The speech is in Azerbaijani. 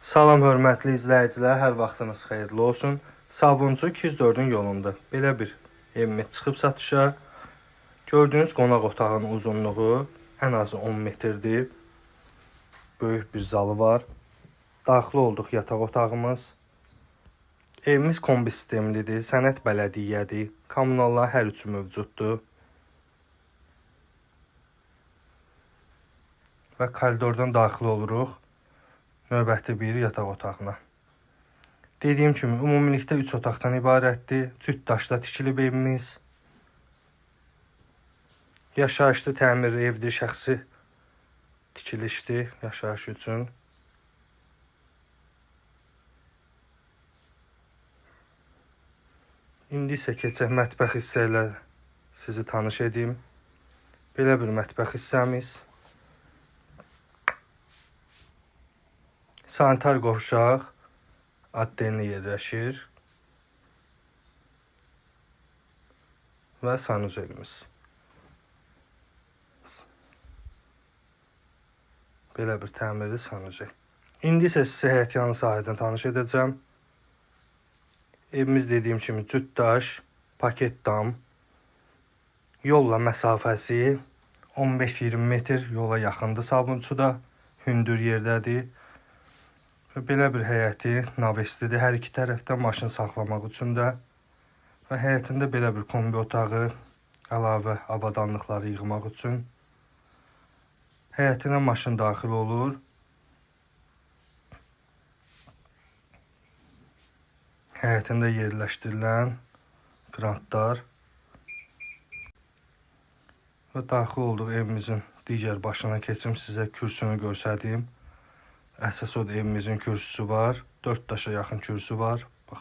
Salam hörmətli izləyicilər, hər vaxtınız xeyirli olsun. Sabunçu 204-ün yolunda belə bir evimiz çıxıb satışa. Gördüyünüz qonaq otağının uzunluğu ən azı 10 metrdir. Böyük bir zalı var. Daxil olduq yataq otağımız. Evimiz kombi sistemlidir, sənəd bələdiyyədir, kommunallar hər üçü mövcuddur. Və koridordan daxil oluruq növbəti bir yataq otağına. Dediyim kimi ümumilikdə 3 otaqdan ibarətdir. Cüt daşla tikilib evimiz. Yaşayışlı təmir evdir, şəxsi tikilişdir yaşayış üçün. İndi isə keçək mətbəx hissə ilə sizi tanış edim. Belə bir mətbəx hissəmiz. Sanitar qovşaq addenli yerləşir. Və sanuzelimiz. Belə bir təmirli sanuzel. İndi isə sizi həyətyanı sahədən tanış edəcəm. Evimiz dediyim kimi cüt daş, paket dam. Yolla məsafəsi 15-20 metr yola yaxındır Sabunçuda, hündür yerdədir. Və belə bir həyəti naveslidir. Hər iki tərəfdə maşın saxlamaq üçün də. Və həyətində belə bir kombi otağı, əlavə avadanlıqları yığmaq üçün. Həyətinə maşın daxil olur. Həyətində yerləşdirilən qrantlar və daxil olduq evimizin digər başına keçim, sizə kürsünü göstəreyim. Əsas odur evimizin kürsüsü var. 4 daşa yaxın kürsü var. Bax,